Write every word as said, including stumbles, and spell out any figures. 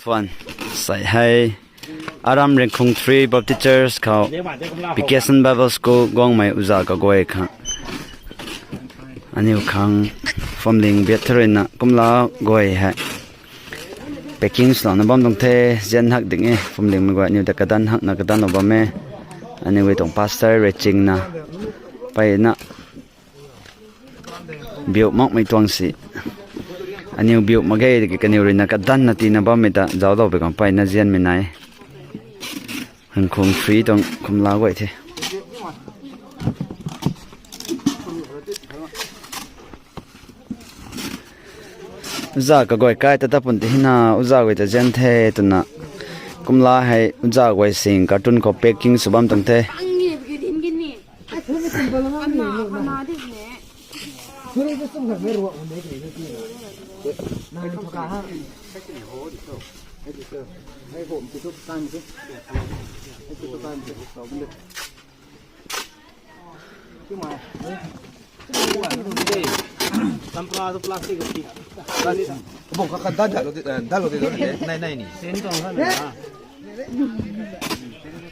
Phuan, sei hei, Aram Ringkhung Three Baptist Church khou, Vacation Bible School guangmei uza kaguay khang. Aniu khang, phwamling biat tharuina kumla guay hei. Packing swlouna bam tuang the, zian hak ding e, phwamlingmei guay aniu ta kadan hakna kadanlou bam e. Aniu guay tuang pastor rui chingna, mpeyna, biu makmei tuang si. Aniu biu mak ge tiki kaniw ruina kadanna tina bammei ta zauclou pei khang mpeyna zianmei nai. Ringkhung Three tuang kumla guay the. Uza kaguay kai ta ta pun ti hina, uza guay ta zian the twna. Kumla hei uza guay sing carton khou packing sw bam tuang the. Champra tu plastic ti. Bong kha kha dat dat lo di, eh, dat lo di, dat lo di. Nai, nai ni. Sen tuang kha na.